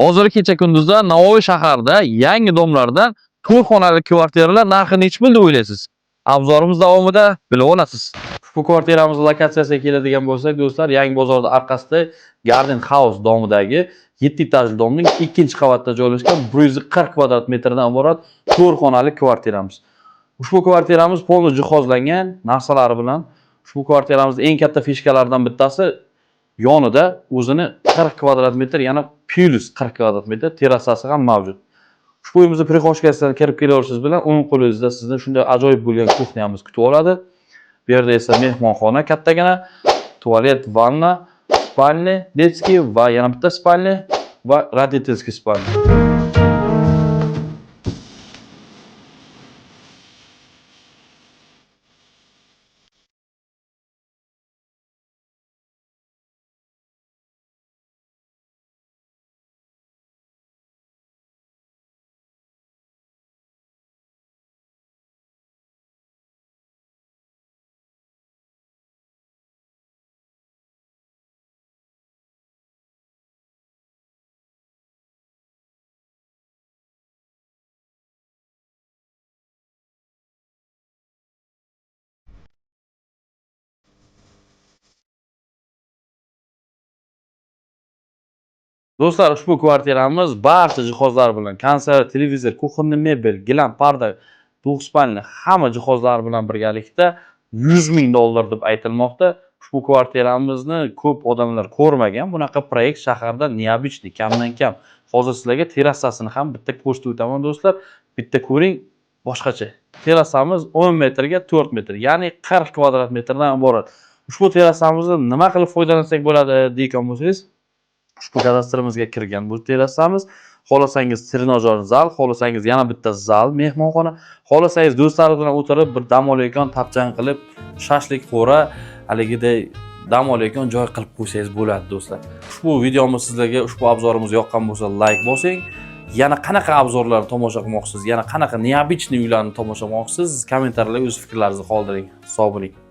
Hozir kecha kunduzda Navoiy shahrida yangi domlardan 4 xonali kvartiralar narxi nechi pul deb o'ylaysiz? Обзор imiz davomida bilib olasiz. Ushbu kvartiramiz lokatsiyasiga keladigan bo'lsak, do'stlar, yangi bozorda orqasida Garden House domidagi 7 etajli domning 2-qavatida joylashgan 140 kvadrat metrdan iborat 4 xonali kvartiramiz. Ushbu kvartiramiz полный jihozlangan narsalari bilan. Ushbu kvartiramizning eng katta фишка laridan bittasi yonida o'zini 40 kvadrat metr, yana плюс 40 kvadrat metr terrasasi ham mavjud. Ushbu uyimizni прихожка sidan kirib kelaverishingiz bilan o'ng qo'lingizda sizni shunday ajoyib bo'lgan кухня miz kutib oladi. Bu yerda esa mehmonxona kattagina, tualet, vanna, спальня, детский va yana bitta спальня va родительский спальня. Do'stlar, ushbu kvartiramiz barcha jihozlar bilan, konsert, televizor, кухонный mebel, gilam, parda, двухспальный hamma jihozlar bilan birgalikda 100 ming dollar deb aytilmoqda. Ushbu kvartiramizni ko'p odamlar ko'rmagan. Bunaqa proyekt shaharda необычный, kamdan kam. Hozir sizlarga terrasasini ham bitta ko'rsatib o'taman, do'stlar. Bitta ko'ring, boshqacha. Terrasamiz 10 metrga 4 metr, ya'ni 40 kvadrat metrdan iborat. Ushbu terrasamizni nima qilib foydalansak bo'ladi deyotgan bo'lsangiz, ushbu kadastrimizga kirgan bu terrasamiz. Xohlasangiz trenajyor zal, xohlasangiz yana bitta zal, mehmonxona, xohlasangiz do'stlar bilan o'tirib bir dam olayotgan tapchan qilib, shashlik qo'ra haligiday dam olayotgan joy qilib qo'ysangiz bo'ladi, do'stlar. Ushbu videomiz sizlarga, ushbu обзор imiz yoqqan bo'lsa, layk bosing. Yana qanaqa обзор larni tomosha qilmoqchisiz, yana qanaqa необычный uylarni tomosha qilmoqchisiz, kommentariylarda o'z fikrlaringizni qoldiring. Sog' bo'ling.